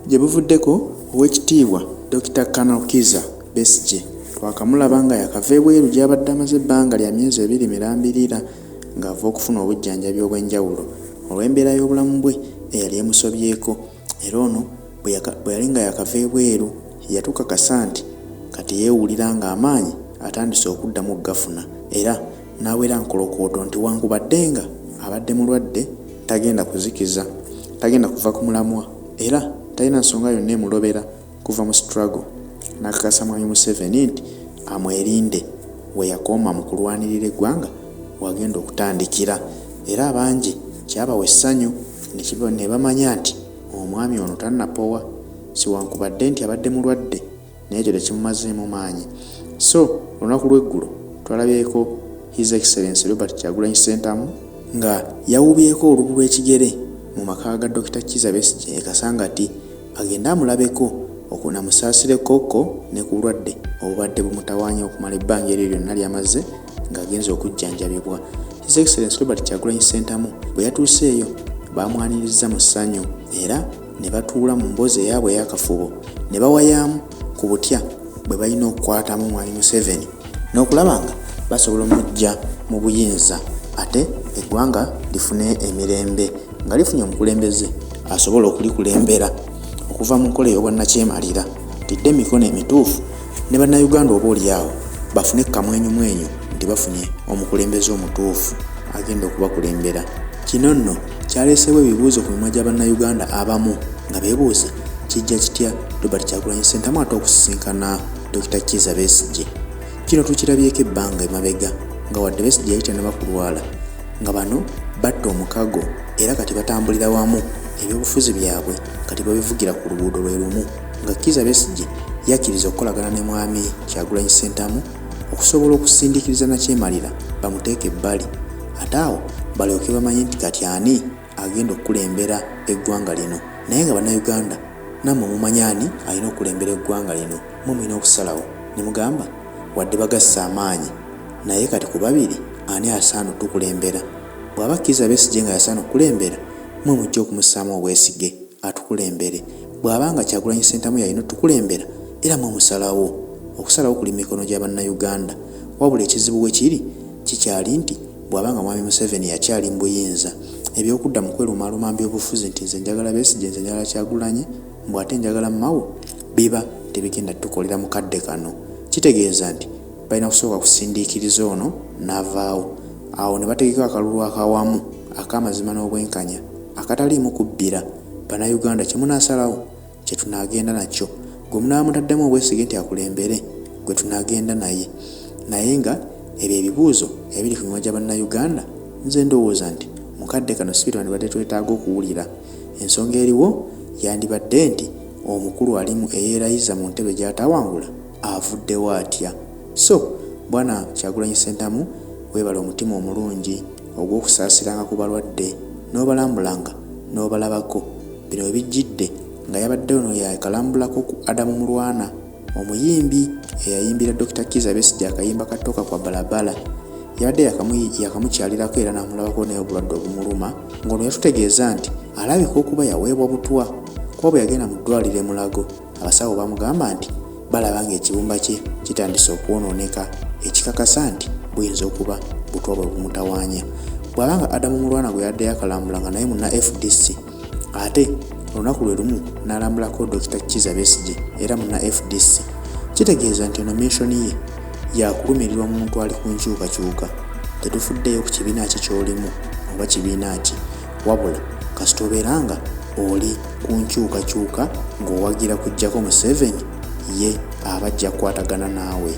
Gye buvuddeko Owekitiibwa Dokita Colonel Kizza Besigye twakamulaba nga yakava ebweru gy'abadde amaze ebbanga lya myezi ebiri mirambirira ng'ava okufuna obujjanjabi obw'enjawulo olw'embeera y'obulamu bwe eyali emusobyeko era ono bwe yali nga yakava ebweru yatukakasa nti kati yeewulira ng'amaanyi atandise okuddamu okugafuna era n'awera nkolokooto nti wankubadde nga abadde mulwadde tagenda kuzikiza, tagenda kuva ku mulamwa era talina nsonga yonna emulobera kuva mu struggle n'akakasa Mwami Museveni nti amwerinde we yakoma mu kulwanirira eggwanga w'agenda okutandikira era abangi kyabawa essanyu ne bamanya nti omwami ono tannapowa siwankubadde nti abadde mulwadde naye ekyo tekimumazeemu maanyi. So olunaku lw'eggulo twalabyeko His Excellency Robert Kyagulanyi Ssentamu nga yawubyeko olubu lw'ekigere mu maka ga Dokita Kizza Besigye e Kasangati agende amulabeko namusaasireko ko ne ku bulwadde obubadde bumutawaanya okumala ebbanga eryo lyonna ly'amaze ng'agenze okujjanjabibwa. His Excellency Robert Kyagulanyi Ssentamu bwe yatuuseeyo baamwanirizza mu ssanyu era ne batuula mu mboozi eyaabwe ey'akafubo ne bawayaamu ku butya bwe balina okukwatamu Mwami Museveni n'okulaba nga basobola omuggya mu buyinza ate eggwanga lifune emirembe nga lifunye omukulembeze asobola okulikulembera okuva mu nkola ey'obwannakyemalira lidde emikono emituufu ne Bannayuganda oba oli awo bafune kamwenyumwenyu nti bafunye omukulembeze omutuufu agenda okubakulembera. Kino nno kyaleeseewo ebibuuzo ku mimwa gya Bannayuganda abamu nga beebuuza kijja kitya Robert Kyagulanyi Ssentamu ate okusisinkana Dokita Kizza Besigye. Kino tukirabyeko ebbanga emabega nga wadde Besigye yali tannaba kulwala nga bano batta omukago era kati batambulira wamu ebyobufuzi byabwe kati babivugira ku luguudo lwe lumu nga Kizza Besigye yakkiriza okukolagana ne Mwami Kyagulanyi Ssentamu okusobola okusindiikiriza Nakyemalira bamuteeke ebbali ate awo balyoke bamanye nti kati ani agenda okukulembera eggwanga lino. Naye nga Bannayuganda nammwe mumanyi ani alina okukulembera eggwanga lino, mmwe mulina okusalawo ne mugamba wadde bagasse amaanyi naye kati ku babiri ani asaana otukulembera. Bw'aba Kizza Besigye nga y'asaana okukulembera, mmwe mujja okumussaamu obwesige atukulembere. Bw'aba nga Kyagulanyi Ssentamu y'alina otukulembera era mmwe musalawo. Okusalawo kuli mu mikono gya Bannayuganda. Wabula ekizibu we kiri kikyali nti bw'aba nga Mwami Museveni akyali mu buyinza, eby'okudda mu kwerumaaluma mu byobufuzi nti nze njagala Besigye, nze njagala Kyagulanyi, mbu ate njagala Mao biba tebigenda tukolera mu kadde kano. Kitegeeza nti balina kusooka kusindiikiriza ono n'avaawo, awo ne bategeka akalulu ak'awamu, ak'amazima n'obwenkanya, akataliimu kubbira. Bannayuganda kye munaasalawo kye tunaagenda nakyo. Gwe munaaba mutaddemu obwesige nti akulembere gwe tunaagenda naye. Naye nga ebyo ebibuuzo ebiri ku mimwa gya Bannayuganda nze ndowooza nti mu kadde kano si bye twandibadde twetaaga okuwulira. Ensonga eriwo yandibadde nti omukulu alimu eyeerayiza mu ntebe gy'ataawangula avuddewo atya? So Bwana Kyagulanyi Ssentamu weebale omutima omulungi ogw'okusaasiranga ku balwadde n'obalambulanga n'obalabako. Bino we bijjidde nga yabadde ono yaakalambulako ku Adam Mulwana omuyimbi eyayimbira Dokita Kizza Besigye akayimba ka Toka Kwa Balabala. Yabadde yakamukyalirako era n'amulabako naye obulwadde obumuluma ng'ono yatutegeeza nti alabika okuba yaweebwa butwa kuba bwe yagenda mu ddwaaliro e Mulago abasawo baamugamba nti balaba ng'ekibumba kye kitandise okwonooneka ekikakasa nti buyinza okuba butwa bwe bumutawaanya. Bw'aba nga Adam Mulwana gwe yabadde yakalambula nga naye munna fdc ate olunaku lwe lumu n'alambulako Dokita Kizza Besigye era munna fdc kitegeeza nti eno minsoni ye yakulumirirwa muntu ali ku nkyukakyuka. Tetufuddeeyo ku kibiina ki ky'olimu oba kibiina ki wabula kasita obeera nga oli ku nkyukakyuka ng'owagira kuggyako Museveni ye aba ajja kukwatagana naawe.